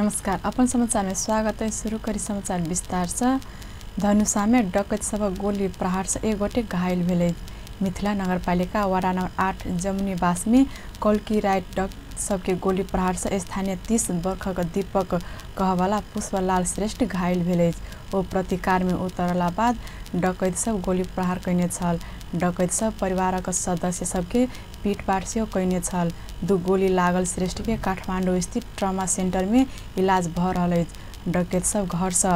नमस्कार, अपन समाचार में स्वागत है। शुरू करी समाचार विस्तार से। धनुषा में डकैत सभक गोली प्रहार से एक गोटे घायल भेलै। मिथिला नगरपालिका वार्ड नंबर 8 जमुनीबास में कौलकी राय डक सबके गोली प्रहार से स्थानीय 30 वर्षक दीपक कहवाला पुष्पलाल श्रेष्ठ घायल भेलै। ओ प्रतिकार में उतरला बाद डकैत सब गोली प्रहार कयने छल। डकैत सब परिवारक सदस्य सबके पीटपाट सेहो कयने छल। 2 गोली लागल श्रेष्ठ के काठमाडौँ स्थित ट्रामा सेंटर में इलाज भ रहल अछि। डकैत सब घर से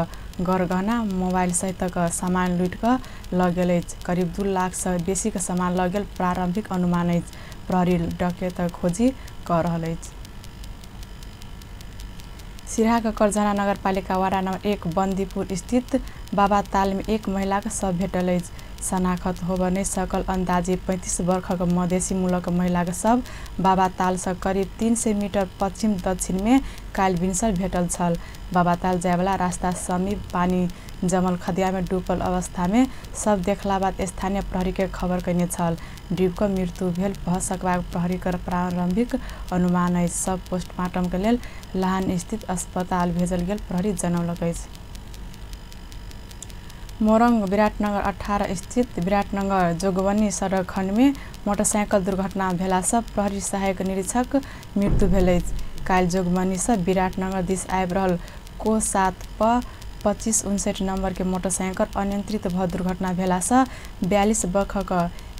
गरगहना मोबाइल सहितक सामान लूटि कऽ लऽ गेल अछि। करीब 2 लाख से बेसी के सामान लऽ गेल प्रारंभिक अनुमान अछि। प्रहरी डकैतक खोजी कऽ रहल अछि। सिराहाक करझना नगरपालिका वार्ड नंबर 1 बंदीपुर स्थित बाबा ताल में एक महिलाक शव भेटल अछि। शनाखत होबय नहि सकल अंदाजे 35 वर्षक मधेसी मूलक महिलाक शव बाबा ताल से करीब 300 मीटर पश्चिम दक्षिण में काल्हि भिनसर भेटल छल। बाबा ताल जायवला रास्ता समीप पानी जमल खदिया में डूबल अवस्था में शव देखला बाद स्थानीय प्रहरी के खबर कयने छल। डूबि कऽ मृत्यु भेल भऽ सकबाक प्रहरी के प्रारंभिक अनुमान अछि। शव पोस्टमार्टम के लेल लहान स्थित अस्पताल भेजल गेल प्रहरी जनौलक अछि। मोरंग विराटनगर 18 स्थित विराटनगर जोगबनी सड़क खंड में मोटरसाइकिल दुर्घटना भेला से प्रहरी सहायक निरीक्षक मृत्यु भेल अछि। काल्हि जोगबनी से विराटनगर दिस आबि रहल को 7 प 2559 नंबर के मोटरसाइकिल अनियंत्रित भ दुर्घटना भेला से 42 वर्षक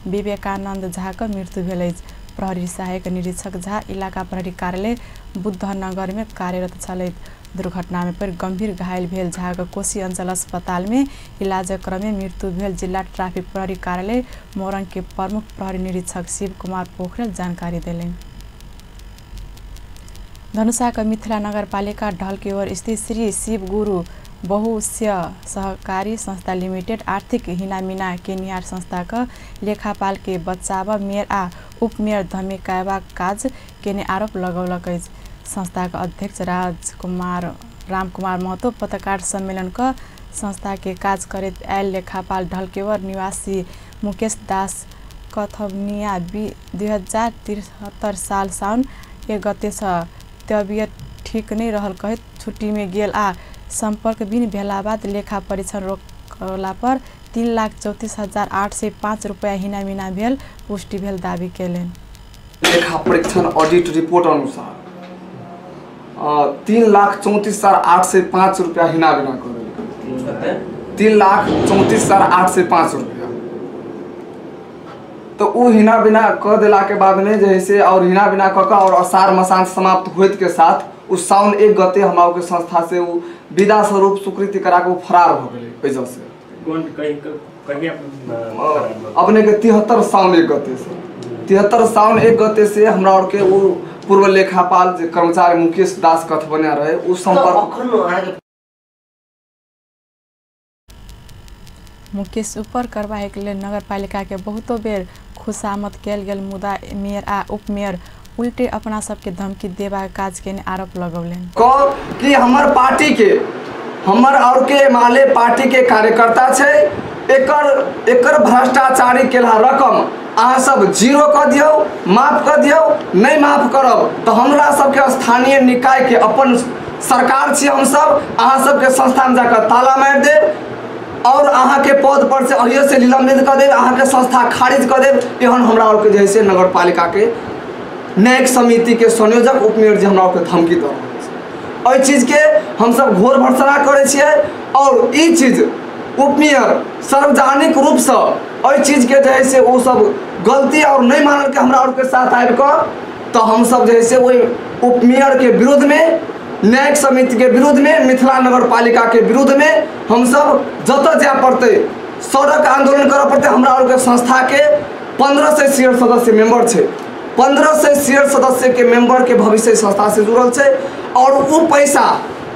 विवेकानंद झा के मृत्यु भेल अछि। प्रहरी सहायक निरीक्षक झा इलाका प्रहरी कार्यालय बुद्धनगर में कार्यरत छलथि। दुर्घटना में पड़ि गंभीर घायल भेल झा के कोशी अंचल अस्पताल में इलाजक क्रम में मृत्यु भेल जिला ट्रैफिक प्रहरी कार्यालय मोरंग के प्रमुख प्रहरी निरीक्षक शिव कुमार पोखरेल जानकारी देलनि। धनुषा के मिथिला नगरपालिका ढलकेवर स्थित श्री शिव गुरु बहुस्य सहकारी संस्था लिमिटेड आर्थिक हिनामिना केनिहार संस्था के लेखापाल के बचाव मेयर आ उपमेयर धमेकायबाक काज केने आरोप लगौलक अछि। संस्था के अध्यक्ष रामकुमार महतो पत्रकार सम्मेलन क संस्था के काज करैत आयल लेखापाल ढलकेवर निवासी मुकेश दास कथवनिया 2073 साल साउन 1 गते से तबियत ठीक नहीं रहल कहैत छुट्टी में गेल आ संपर्क बिन भेला बाद लेखा परीक्षण रोकला पर 3,34,805 रुपया हिनामिना भेल पुष्टि भेल दावी केलनि। लेखा परीक्षण ऑडिट रिपोर्ट अनुसार 3,34,805 रुपया हिनामिना कर 3,34,805 रुपया। तो उ हिना बिना कह दिला के बाद में जे से और हिना बिना कह के और असार मसान समाप्त होइत के साथ उस साउन 1 गते हमरा के संस्था से उ विदा स्वरूप स्वीकृति करा के फरार हो गेलै। ओहि से कोन कहीं अपने के 73 साउन 1 गते से 73 साउन 1 गते से हमरा और के उ पूर्व लेखापाल जे कर्मचारी मुकेश दास कथबनिया रहे उ संपर्क मुकेश ऊपर कार्रवाई के लेल नगरपालिका के बहुतो बेर खुशामद कयल गेल, मुदा मेयर आ उपमेयर उल्टे अपना सबके धमकी देबाक काज केने आरोप लगौलनि। कि हमर पार्टी के हमर और के एमाले पार्टी के कार्यकर्ता छै, एकर एकर भ्रष्टाचारी केला रकम अहाँ सब जीरो कऽ दियौ, माफ कऽ दियौ। नहीं माफ करब तो हमरा सबके स्थानीय निकाय के अपन सरकार छी हमसब, अहाँ सबके संस्था में जाकर ताला मारि देब और अहाँ के पद पर से अहियो से निलंबित कऽ देब, अहाँ के संस्था खारिज कऽ देब। एहन हमरा और के जे से नगरपालिका के न्यायिक समिति के संयोजक उपमेयर जी हमरा के धमकी दऽ रहल छै। एहि चीज के हमसब घोर भर्त्सना करै छियै और ई चीज उपमेयर सार्वजनिक रूपसँ एहि चीज के जे से ओ सब गलती और नहीं मानल के हमरा और के साथ आबि कऽ तो हमसब जे से ओहि उपमेयर के विरुद्ध में, न्यायिक समिति के विरुद्ध में, मिथिला नगरपालिका के विरुद्ध में हमसब जतऽ जाय पड़तै सड़क आंदोलन करऽ पड़तै। हमरा और के संस्था के 1500 शेयर सदस्य मेंबर छै, 1500 शेयर सदस्य के मेंबर के भविष्य संस्था से जुड़ल छै और उ पैसा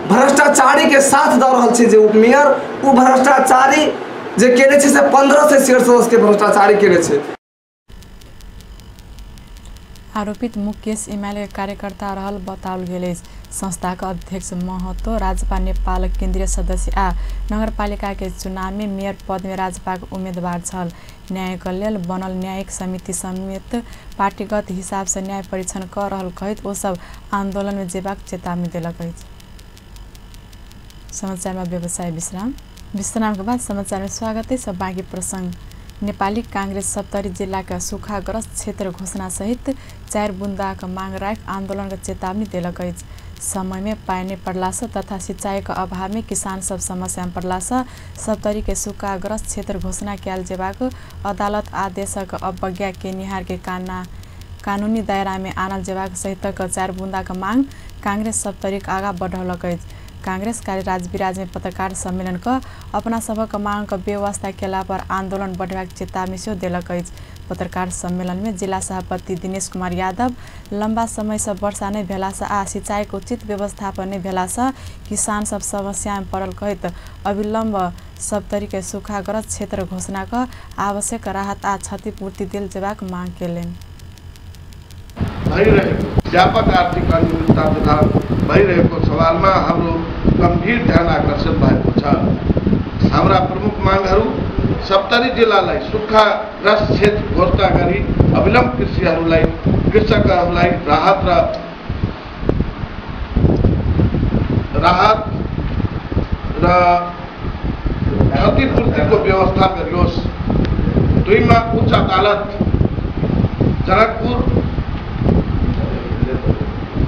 भ्रष्टाचारी के साथ दऽ रहल छै। जे उपमेयर उ भ्रष्टाचारी जे केने छै से 1500 शेयर सदस्य के भ्रष्टाचारी केने छै। आरोपित मुकेश एमाले के कार्यकर्ता रहल बताओल गेल अछि। संस्थाक अध्यक्ष महतो राजपा नेपाल केंद्रीय सदस्य आ नगरपालिका के चुनाव में मेयर पद में राजपा के उम्मीदवार छल। न्याय के लेल बनल न्यायिक समिति समेत पार्टीगत हिसाब से न्याय परीक्षण क रहल कहैत ओ सब आंदोलन में जेबाक चेतावनी देलक अछि। समाचारमा व्यवसाय विश्राम। विश्रामको बाद समाचारमा स्वागत छ। बाँकी प्रसंग। नेपाली कांग्रेस सप्तरी जिल्लाका सुखाग्रस्त क्षेत्र घोषणा सहित 4 बुँदाका माग राख आन्दोलनको चेतावनी देलक अछि। समयमे पानी पड़लासँ तथा सिंचाईको अभावमे किसान सब समस्यामे पड़लासँ सप्तरी के सुखाग्रस्त क्षेत्र घोषणा कयल जेबाक अदालत आदेशक अवज्ञा केनिहार के कानूनी दायरामे आनल जेबाक सहितक 4 बुँदाक माग कांग्रेस सप्तरीक आगा बढ़ौलक अछि। कांग्रेस कार्य राजविराज में पत्रकार सम्मेलन क अपना सबक मांग क व्यवस्था केला पर आंदोलन बढ़बाक चेतावनी सेहो देलक अछि। पत्रकार सम्मेलन में जिला सभापति दिनेश कुमार यादव लंबा समय से वर्षा नहि भेला से आ सिंचाई के उचित व्यवस्थापन नहि भेला से किसान सब समस्या में पड़ल कहैत अविलंब सप्तरी के सूखाग्रस्त क्षेत्र घोषणा क आवश्यक राहत आ क्षतिपूर्ति देल जेबाक मांग केलनि। व्यापक आर्थिक अनियमितता तथा भइरहेको सवालमा हाम्रो गम्भीर ध्यान आकर्षण भएको छ। हाम्रा प्रमुख मागहरू सप्तरी जिल्लालाई सुक्खाग्रस्त क्षेत्र घोषणा गरी अविलम्ब कृषकहरूलाई राहत र क्षतिपूर्तिको व्यवस्था गरियोस्। 2 उच्च अदालत जनकपुर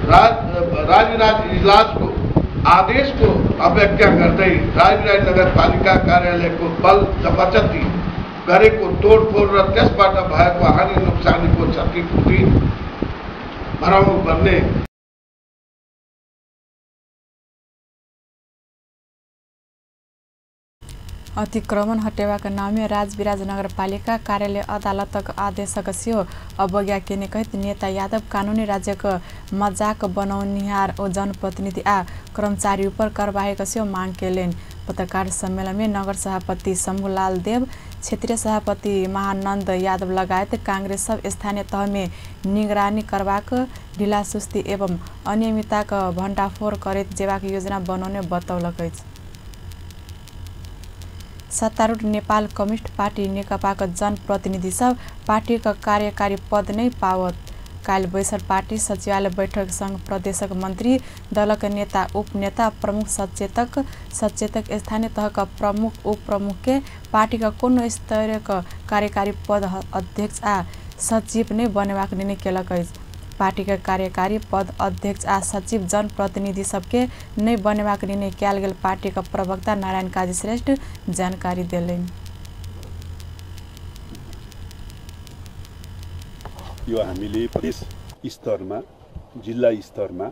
राजविराज इजलासको आदेशको अवज्ञा गर्दै राजविराज नगरपालिका कार्यालयको बल जबरजस्ती गरेको तोडफोड र त्यसबाट भएको हानि नोक्सानीको क्षतिपूर्ति भराउनु पर्ने। अतिक्रमण हटेबाक नाममे राजविराज नगरपालिका कार्यालय अदालतक आदेशक सेहो अवज्ञा केने कहैत नेता यादव कानूनी राज्यक मजाक बनौनिहार ओ जनप्रतिनिधि आ कर्मचारी उपर कारबाहीक सेहो मांग केलनि। पत्रकार सम्मेलन में नगर सभापति शंभुलाल देव, क्षेत्रीय सभापति महानंद यादव लगायत कांग्रेस सब स्थानीय तह में निगरानी करबाक ढिला सुस्ती एवं अनियमितताक भंडाफोड़ करैत जेबाक योजना बनौने बतौलक अछि। सत्तारूढ़ नेपाल कम्युनिस्ट पार्टी नेकपाक जनप्रतिनिधि सब पार्टीक कार्यकारी पद नै पावत। काल्हि बैसल पार्टी सचिवालय बैठक संघ प्रदेशक मंत्री, दलक नेता, उपनेता, प्रमुख सचेतक, सचेतक स्थानीय तहक प्रमुख, उपप्रमुख के पार्टीक कोनो स्तरक कार्यकारी पद अध्यक्ष आ सचिव नै बनेबाक निर्णय केलक अछि। पार्टी के कार्यकारी पद अध्यक्ष आ सचिव जनप्रतिनिधि सबके नहि बनेबाक निर्णय कयल गेल पार्टी के प्रवक्ता नारायण काजी श्रेष्ठ जानकारी देलनि। यो हामीले प्रदेश स्तरमा, जिल्ला स्तरमा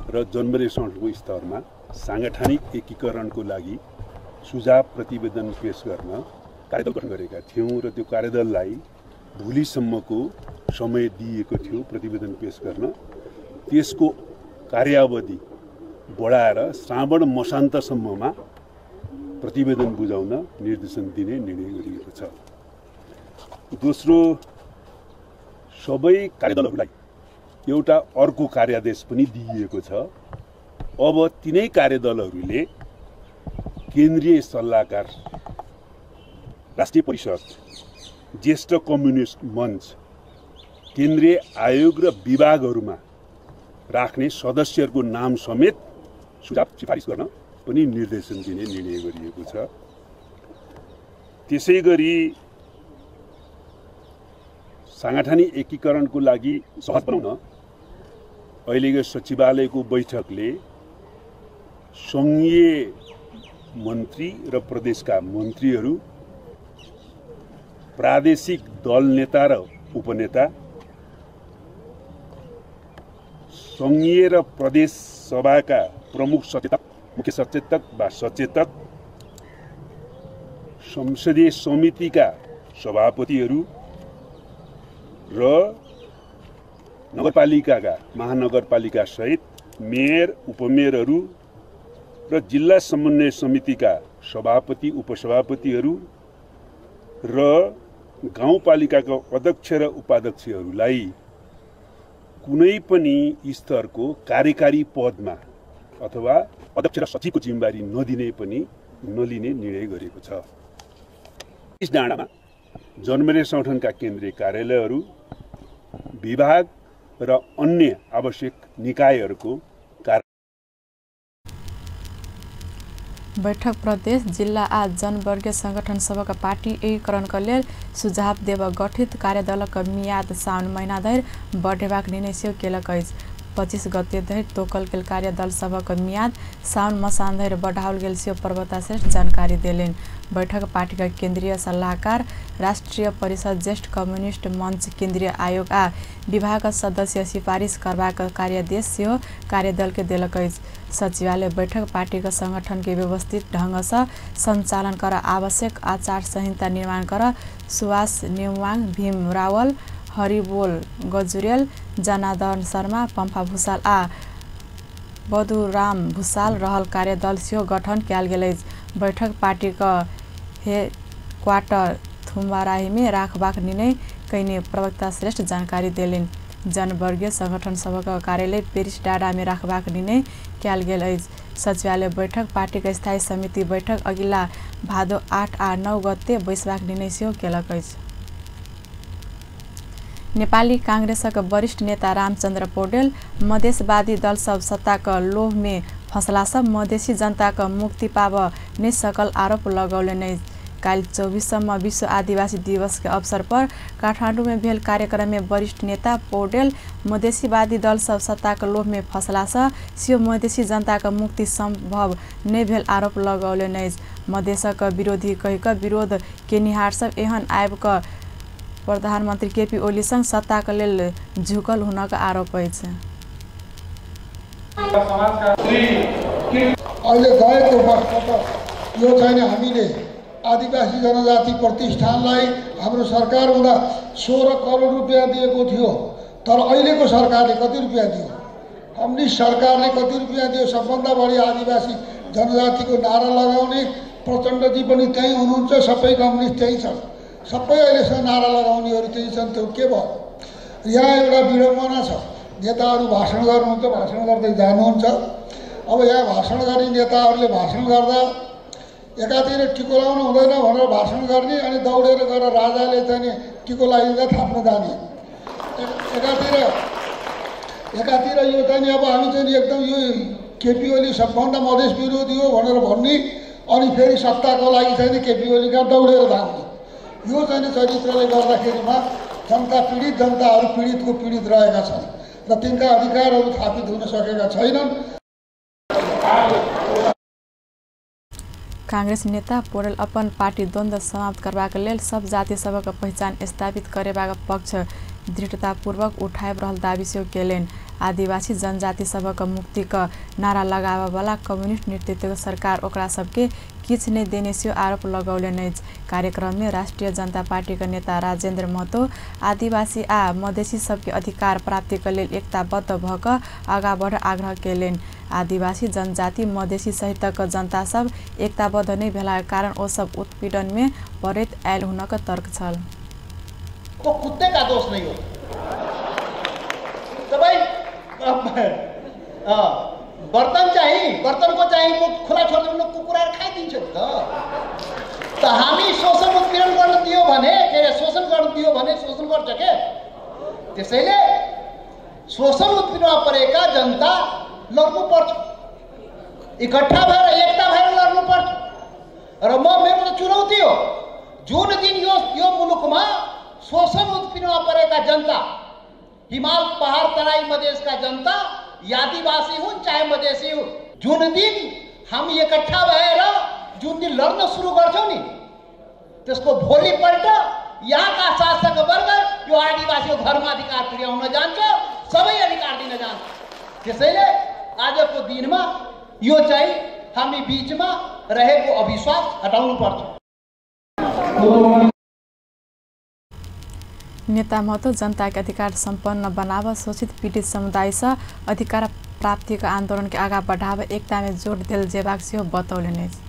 र जनमरे सङ्गठनको स्तरमा सांगठनिक एकीकरणको लागि सुझाव प्रतिवेदन पेश गर्न कार्यदल गठन गरेका थियौँ र त्यो कार्यदललाई भोलिसम्मको समय दिएको थियो प्रतिवेदन पेश गर्न। त्यसको कार्यावधि बढाएर श्रावण मसान्तसम्ममा प्रतिवेदन बुझाउन निर्देशन दिने निर्णय गरिएको छ। दोस्रो, सबै कार्यदलहरूलाई एउटा अर्को कार्यादेश पनि दिइएको छ। अब तिनै कार्यदलहरूले केन्द्रीय सल्लाहकार, राष्ट्रिय परिषद, ज्येष्ठ कम्युनिस्ट मञ्च, केन्द्रीय आयोग र विभागहरूमा राख्ने सदस्यहरूको नाम समेत सुझाव सिफारिस गर्न पनि निर्देशन दिने निर्णय गरिएको छ। त्यसै गरी सांगठनिक एकीकरणको लागि सहज बनाउन अहिलेको सचिवालयको बैठकले सङ्घीय मन्त्री र प्रदेशका मन्त्रीहरू, प्रादेशिक दल नेता र उपनेता, सङ्घीय र प्रदेश सभाका प्रमुख सचेतक, मुख्य सचेतक वा सचेतक, संसदीय समितिका सभापतिहरू र नगरपालिकाका महानगरपालिका सहित मेयर, उपमेयरहरू र जिल्ला समन्वय समितिका सभापति, उपसभापतिहरू र गाउँपालिकाका अध्यक्ष र उपाध्यक्षहरूलाई कुनै पनि स्तरको कार्यकारी पदमा अथवा अध्यक्ष र सचिवको जिम्मेवारी नदिने पनि नलिने निर्णय गरेको छ। यस डाँडामा जनमरे सङ्गठनका केन्द्रीय कार्यालयहरू, विभाग र अन्य आवश्यक निकायहरूको बैठक प्रदेश जिल्ला आ जनवर्गीय संगठन सभक पार्टी एकीकरणक लेल सुझाव देब गठित कार्यदलक मियाद साउन महिना धरि बढ़ेबाक निर्णय सेहो केलक अछि। 25 गते धरि तोकल गेल कार्यदल सभक मियाद साउन मसान धरि बढ़ाओल गेल सेहो प्रवक्ता श्रेष्ठ जानकारी देलनि। बैठक पार्टीक केन्द्रीय सल्लाहकार, राष्ट्रिय परिषद, ज्येष्ठ कम्युनिस्ट मंच, केन्द्रीय आयोग आ विभागक सदस्य सिफारिस करबाक कार्यादेश सेहो कार्यदल के देलक अछि। सचिवालय बैठक पार्टीक संगठन के व्यवस्थित ढंग सँ सञ्चालन कर आवश्यक आचार संहिता निर्माण कर सुवास नेवाङ, भीम रावल, हरिबोल गजुरेल, जनार्दन शर्मा, पम्फा भूषाल आ बदुराम भूषाल रहल कार्यदल सेहो गठन कयल गेल अछि। बैठक पार्टीक हेडक्वार्टर थुम्बाराहीमे राखबाक निर्णय कयने प्रवक्ता श्रेष्ठ जानकारी देलनि। जनवर्गीय संगठन सभक कार्यालय पेरिस डाँडामे राखबाक निर्णय कयल गेल अछि। सचिवालय बैठक पार्टीक स्थायी समिति बैठक अगिला भादो 8 आ 9 गते बैसबाक निर्णय सेहो केलक अछि। नेपाली कांग्रेसक वरिष्ठ नेता रामचन्द्र पौडेल मधेसवादी दल सब सत्ताक लोभमे फसलासँ मधेसी जनताक मुक्ति पाब नहि सकल आरोप लगौलनि अछि। काल्हि 24 विश्व आदिवासी दिवस के अवसर पर काठमाडौँ में भेल कार्यक्रम में वरिष्ठ नेता पौडेल मधेसीवादी दल सब सत्ताक लोभ में फसलासँ सेहो मधेसी जनताक मुक्ति सम्भव नहि भेल आरोप लगौलनि अछि। मधेसक विरोधी कहि कऽ विरोध केनिहार सब एहन आबि कऽ प्रधानमन्त्री केपी ओलीसँग सत्ताक लेल झुकल हुनक आरोप अछि। अहिले गएको वर्ष यो चाहिँ हामीले आदिवासी जनजाति प्रतिष्ठानलाई हाम्रो सरकार हुँदा 16 करोड रुपियाँ दिएको थियो, तर अहिलेको सरकारले कति रुपियाँ दियो? कम्युनिस्ट सरकारले कति रुपियाँ दियो? सबभन्दा बढी आदिवासी जनजातिको नारा लगाउने प्रचण्डजी पनि त्यहीँ हुनुहुन्छ, सबै कम्युनिस्ट त्यहीँ छन्, सबै अहिलेसम्म नारा लगाउनेहरू त्यही छन्। त्यो के भयो? यहाँ एउटा विडम्बना छ, नेताहरू भाषण गर्नुहुन्छ, भाषण गर्दै जानुहुन्छ। अब यहाँ भाषण गर्ने नेताहरूले भाषण गर्दा एकातिर टिको लाउनु हुँदैन भनेर भाषण गर्ने अनि दौडेर गएर राजाले चाहिँ टिको लगाइदिँदा थाप्न जाने। एकातिर एकातिर यो चाहिँ अब हामी चाहिँ एकदम यो केपी ओली सबभन्दा मधेस विरोधी हो भनेर भन्ने अनि फेरि सत्ताको लागि चाहिँ केपी ओली कहाँ दौडेर धान्ने। यो चाहिँ चरित्रले गर्दाखेरिमा जनता पीडित, जनताहरू पीडितको पीडित रहेका छन् र तिनका अधिकारहरू स्थापित हुन सकेका छैनन्। कांग्रेस नेता पौडेल अपन पार्टी द्वन्द्व समाप्त करबाक लेल सब जाति सभक पहिचान स्थापित करेबाक पक्ष दृढ़तापूर्वक उठाबि रहल दावी सेहो केलनि। आदिवासी जनजाति सभक मुक्तिक नारा लगाबऽवला कम्युनिस्ट नेतृत्वक सरकार ओकरा सबके किछु नहि देने सेहो आरोप लगौलनि अछि। कार्यक्रममे राष्ट्रिय जनता पार्टीक नेता राजेन्द्र महतो आदिवासी आ मधेसी सबके अधिकार प्राप्तिक लेल एकताबद्ध भऽ कऽ आगाँ बढ़ आग्रह केलनि। आदिवासी जनजाति मधेसी सहितक जनता सब एकताबद्ध नहि भेलाक कारण ओ सब उत्पीड़नमे पड़ैत आयल हुनक तर्क छल। तो कुत्ते का दोष नहीं होता तो भाई बर्तन चाहिए, बर्तन को चाहिए मुख खुला छोड़ दियो कुकुर खाइदिन्छ नि त। त हामी शोषण उत्पीडन गर्न दियो भने, के अरे शोषण गर्न दियो भने शोषण गर्छ के। त्यसैले शोषण उत्पीडनमा परेका जनता लड्नु पर्छ, इकट्ठा भएर एकता भएर लड्नु पर्छ। र म मेरो त चुनौती हो, जुन दिन यो यो मुलुकमा शोषण उत्पीडनमा परेका जनता, हिमाल पहाड तराई मधेसका जनता, आदिवासी हुन् चाहे मधेसी हुन्, जुन दिन हामी इकट्ठा भएर जुन दिन लड्न सुरु गर्छौँ नि, त्यसको भोलिपल्ट यहाँका शासक वर्ग यो आदिवासीको घरमा अधिकार पुर्याउन जान्छ, सबै अधिकार दिन जान्छ। त्यसैले आजको दिनमा यो चाहिँ हामी बीचमा रहेको अविश्वास हटाउनु पर्छ। नेता महतो जनता के अधिकार सम्पन्न बनाव, शोषित पीडित समुदाय से अधिकार प्राप्ति के आंदोलन के आगा बढ़ाव, एकता में जोड़ देल जेबाक सेहो बतौलनि अछि।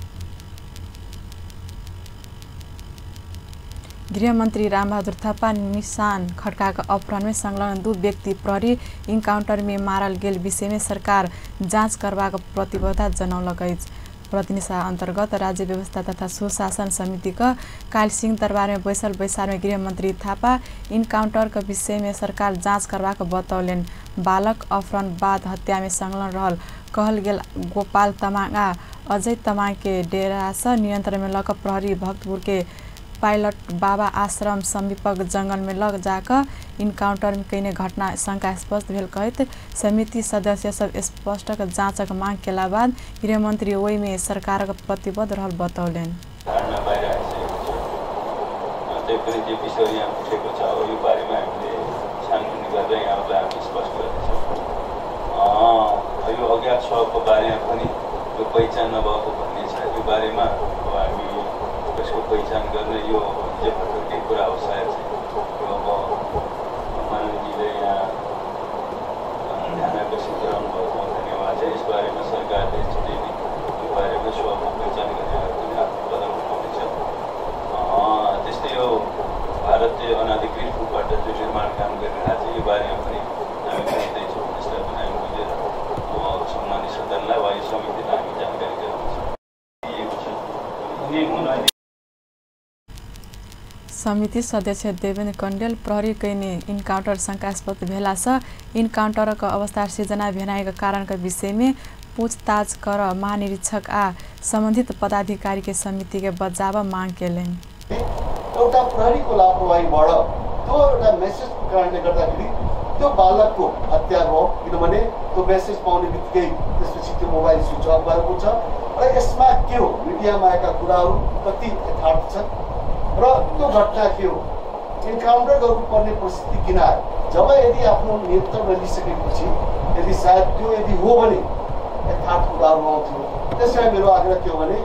गृहमन्त्री रामबहादुर थापा निशान खड्काको अपहरणमे संलग्न 2 व्यक्ति प्रहरी इन्काउन्टरमे मारल गेल विषयमे सरकार जाँच करबाक प्रतिबद्धता जनौलक अछि। प्रतिनिधि सभा अंतर्गत राज्य व्यवस्था तथा सुशासन समिति का काल्हि सिंह दरबार में बैसल बैसार में गृहमंत्री थापा इनकाउंटर के विषय में सरकार जांच करबाक बतौलनि। बालक अपहरण बाद हत्या में संलग्न रहल कहल गेल गोपाल तमांग आ अजय तमांग के डेरा से नियंत्रण में लऽ प्रहरी भक्तपुर के पायलट बाबा आश्रम समीपक जंगल में लग जाकर इनकाउंटर में कयने घटना शंकास्पद भेल कहैत समिति सदस्य सब स्पष्ट जांचक मांग केला बाद गृहमंत्री ओहि में सरकारक प्रतिबद्ध रहल बतौलनि। पहिचान नभएको भन्ने छ, यो बारेमा अब हामी यसको पहिचान गर्ने यो हिजो भर्खरकै कुरा हो सायद चाहिँ। यो अब माननीयजीले यहाँ ध्यान आकर्षित गराउनु भएको धन्यवाद छ। यस बारेमा सरकारले छिटै नै यो बारेमा शवको पहिचान गर्ने पनि आफ्नो कदम उठाउनेछ। त्यस्तै यो भारतले अनधिकृत रूपबाट जो निर्माण काम गरिरहेको छ यो बारेमा पनि हामी बुझ्दैछौँ। यसलाई पनि हामी बुझेर अब सम्मानित सदनलाई वा यो समितिलाई हामी जानकारी गराउँछौँ। समिति सदस्य देवेन्द्र कण्डेल प्रहरी कयने इनकाउंटर शंकास्पद भेला से इनकाउंटरक अवस्था सिर्जना भेनाइक कारणक विषय में पूछताछ कर महानिरीक्षक आ संबंधित पदाधिकारी के समिति के बजाब मांग केलनि। एउटा प्रहरीको लापरवाहीबाट त्यो एउटा मेसेजको कारणले गर्दाखेरि त्यो बालकको हत्या भयो, किनभने त्यो मेसेज पाउने बित्तिकै त्यसपछि त्यो मोबाइल स्विच अफ भएको छ। र यसमा के हो, मिडियामा आएका कुराहरू कति यथार्थ छन् र त्यो घटना के हो, इन्काउन्टर गर्नुपर्ने परिस्थिति किन आयो? जब यदि आफ्नो नियन्त्रणमा लिइसकेपछि यदि सायद त्यो यदि हो भने यथार्थ कुराहरू आउँथ्यो। त्यसैले मेरो आग्रह के हो भने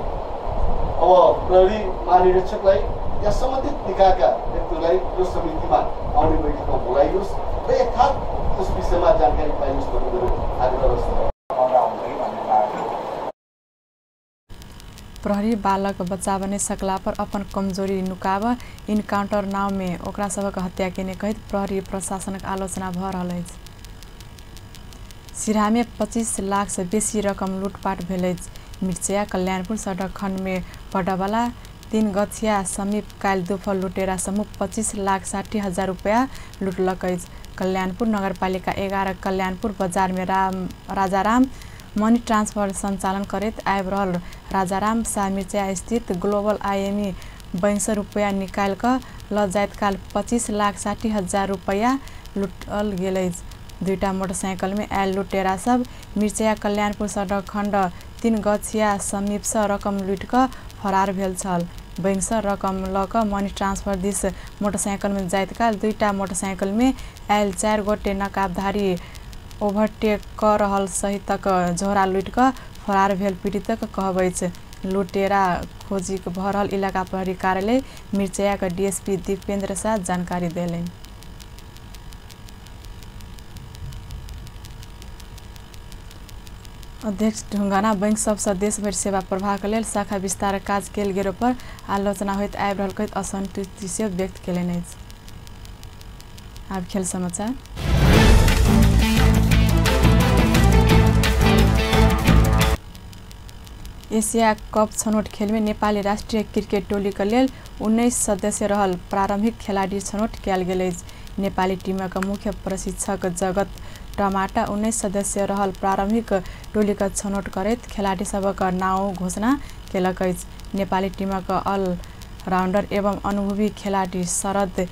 अब प्रहरी महानिरीक्षकलाई या सम्बन्धित निकायका व्यक्तिलाई यो समितिमा आउने बैठकमा बोलाइयोस् र यथार्थ त्यस विषयमा जानकारी पाइयोस् भन्ने मेरो आग्रह छ। प्रहरी बालक बचाव नहि सकला पर अपन कमजोरी नुकाब इनकाउंटर नाव में ओकरा सबक हत्या केने कहैत प्रहरी प्रशासनक आलोचना भऽ रहल अछि। सिराहा में 25 लाख से बेसी रकम लूटपाट भेल अछि। मिर्चया कल्याणपुर सड़क खंड में पड़यवला 3 गछिया समीप काल्हि दुपहर लुटेरा समूह 25,60,000 रुपया लुटलक अछि। कल्याणपुर नगरपालिका 11 कल्याणपुर बाजार में राजाराम मनी ट्रांसफर संचालन करैत आबि रहल राजाराम शाह मिर्चया स्थित ग्लोबल आईएमई बैंक से रुपया निकालि कऽ लऽ जाइत काल 25,60,000 रुपया लूटल गेल अछि। दुईटा मोटरसाइकिल में आयल लुटेरा सब मिर्चया कल्याणपुर सड़क खंड 3 गछिया समीप से रकम लूटि कऽ फरार भेल छल। बैंक से रकम लऽ कऽ मनी ट्रांसफर दिस मोटरसाइकिल में जाइत काल दुईटा मोटरसाइकिल में आयल 4 गोटे नकाबधारी ओवरटेक कऽ रहल सहितक झोरा लूटि कऽ फरार भेल पीड़ितक कहब अछि। लुटेरा खोजी भऽ रहल इलाका प्रहरी कार्यालय मिर्चयाक डीएसपी दीपेंद्र शाह जानकारी देलनि। अध्यक्ष ढुंगाना बैंक सबसँ देशभरि सेवा प्रवाहक लेल शाखा विस्तार काज कयल गेलो पर आलोचना होइत आबि रहल कहैत असंतुष्टि सेहो व्यक्त केलनि अछि। आब खेल समाचार। एशिया कप छनौट खेल में नेपाली राष्ट्रिय क्रिकेट टोलीक लेल 19 सदस्य रहल प्रारंभिक खेलाडी छनौट कयल गेल अछि। नेपाली टीमक मुख्य प्रशिक्षक जगत टमाटा 19 सदस्य रहल प्रारंभिक टोलीक छनौट करैत खेलाडी सबक नाउँ घोषणा केलक अछि। नेपाली टीमक अलराउंडर एवं अनुभवी खेलाडी शरद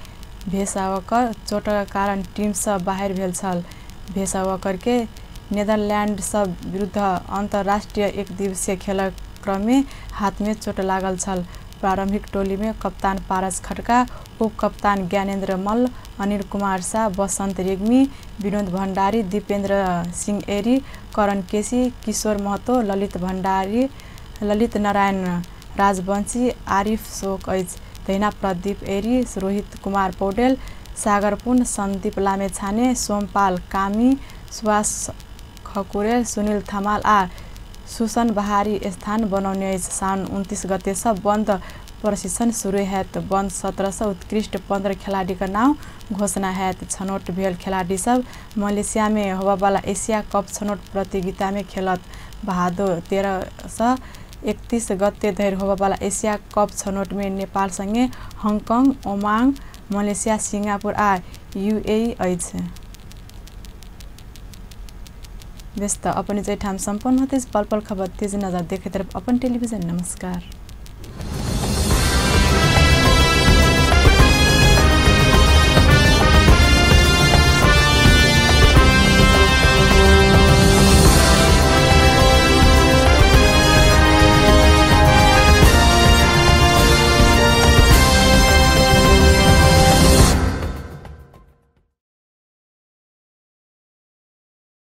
भेसावकर चोटक कारण टीमसँ बाहर भेल छल। भेसावकर के नेदरलैंड सब विरुद्ध अंतर्राष्ट्रीय एक दिवसीय खेलक क्रम में हाथ में चोट लागल छल। प्रारंभिक टोली में कप्तान पारस खड़का, उप कप्तान ज्ञानेन्द्र मल्ल, अनिल कुमार शाह, बसंत रेग्मी, विनोद भण्डारी, दीपेन्द्र सिंह एरी, करण केसी, किशोर महतो, ललित भण्डारी, ललित नारायण राजवंशी, आरिफ शोक अछि। तहिना प्रदीप एरी, रोहित कुमार पौडेल, सागर पुन, सन्दीप लामेछाने, सोमपाल कामी, सुभाष खकुरेल, सुनील थमाल आ सुसन बहारी स्थान बनौने अछि। साउन 29 गते से बन्द प्रशिक्षण शुरू हैत। बन्द सत्र से उत्कृष्ट 15 खेलाडीक नाम घोषणा हैत। छनौट भेल खेलाडी सब मलेशिया में होबयवला एशिया कप छनौट प्रतियोगिता में खेलत। भादो 13 से 31 गते धरि होबयवला एशिया कप छनौट में नेपाल संगे हांगकांग, ओमान, मलेशिया, सिंगापुर आ यूएई अछि। व्यस्त अपन ठाम सम्पन्न होते पल पल खबर तेज नजर देखैत अपन टेलिभिजन। नमस्कार।